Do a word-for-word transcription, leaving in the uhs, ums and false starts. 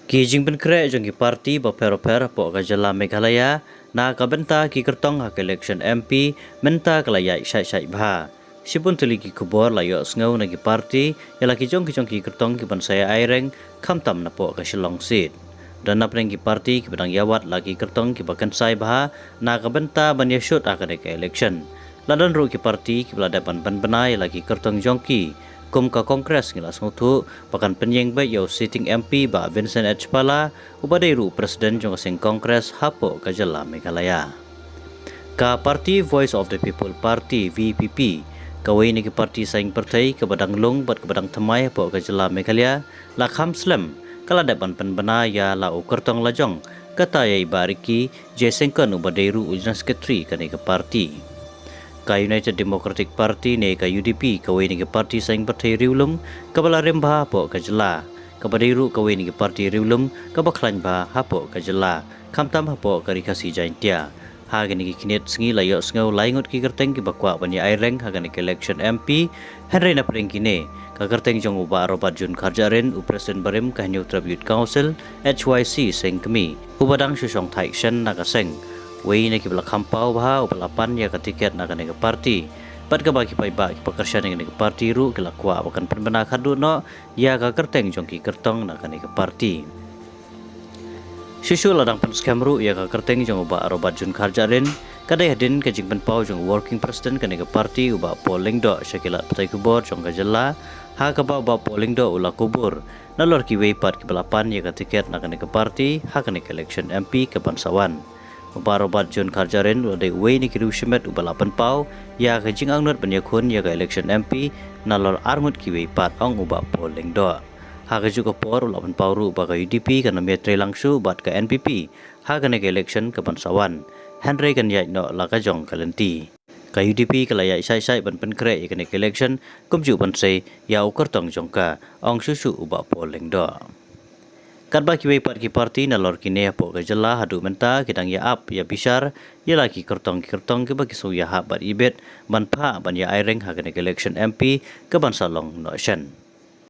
Ki jingpynkhreh jong ki parti bapher bapher hapoh ka jylla Meghalaya na ka bynta ki kyrtong ha ka election M P mynta ka la ïaid shai shai bha. Shibun tylli ki khubor la ïohsngew na ki parti ïa la ki jong ki jong ki kyrtong ki ban sa ïa aireng, khamtam napoh ka Shillong seat. Don napdeng ki parti kiba dang ïawad la ki kyrtong kiba kynsai bha na ka bynta ban ïashut ha kane ka election. La don ruh ki parti kiba la dep ban pynbna ïa la ki kyrtong jong ki. Kum ka Congress ngi la sngewthuh ba kan pynïeng beit ïa u sitting M P Bah Vincent H Pala, uba dei ruh president jong ka seng Congress hapoh ka jylla Meghalaya. Ka parti Voice of the People Party, V P P, kawei na ki parti seng pyrthei kaba dang lung bad kaba dang thymmai hapoh ka jylla Meghalaya, la kham slem ka la dep ban pynbna ïa la u kyrtong lajong, kata ïa i Bah Ricky J Syngkon uba dei ruh u General Secretary kane ka parti. Ka United Democratic Party ne ka U D P kawei na ki parti seng pyrthei riewlum kaba la rim bha hapoh ka jylla, kaba dei ruh kawei na ki parti riewlum kaba khlaiñ bha hapoh ka jylla, khamtam hapoh ka Ri Khasi Jaintia. Ha kine ki khyndiat sngi la ïohsngew lai ngut ki kyrteng kiba kwah ban ïa aireng ha kane ka election M P, hynrei napdeng kine ka kyrteng jong u Bah Robert June Kharjahrin, u president barim ka Hynñiewtrep Youth Council, H Y C, seng kmie, uba dang shu shong thait shen na ka seng. Wei na kiba la kham paw bha uba la pan ïa ka tiket na kane ka parti. Bad kaba ki paidbah kiba kyrshan ïa kane ka parti ruh ki la kwah ba kan pynbna khatduh noh ïa ka kyrteng jong ki kyrtong na kane ka parti. Shuh shuh la dang pynskhem ruh ïa ka kyrteng jong u Bah Robert June Kharjahrin, ka dei hadien ka jingpynpaw jong u working president kane ka parti u Bah Paul Lyngdoh sha ki lad pathai khubor jong ka jylla, ha kaba u Bah Paul Lyngdoh u la kubur nalor kiwei pat kiba la pan ïa ka tiket na kane ka parti ha kane ka election M P ka ban sa wan. U Bah Robert June Kharjahrin u la dei uwei na ki riew shimet uba la pynpaw ïa ka jingangnud ban ïakhun ïa ka election M P nalor arngut kiwei pat, ong u Bah Paul Lyngdoh. Ha kajuh ka por u la pynpaw ruh ba ka U D P kan ym ïatrei lang shuh bad ka N P P ha kane ka election ka ban sa wan, hynrei kan ïaid noh la ka jong ka lynti. Ka U D P ka la ïaid shai shai ban pynkhreh ïa kane ka election kumjuh ban sei ïa u kyrtong jong ka, ong shuh shuh u Bah Paul Lyngdoh. Katba kiwei pat ki parti nalor kine hapoh ka jylla haduh mynta ki dang ïa ap ïa bishar ïa la ki kyrtong ki kyrtong kiba ki sngew ïahap bad ibit ban phah ban ïa aireng ha kane ka election M P ka ban sa long noh shen.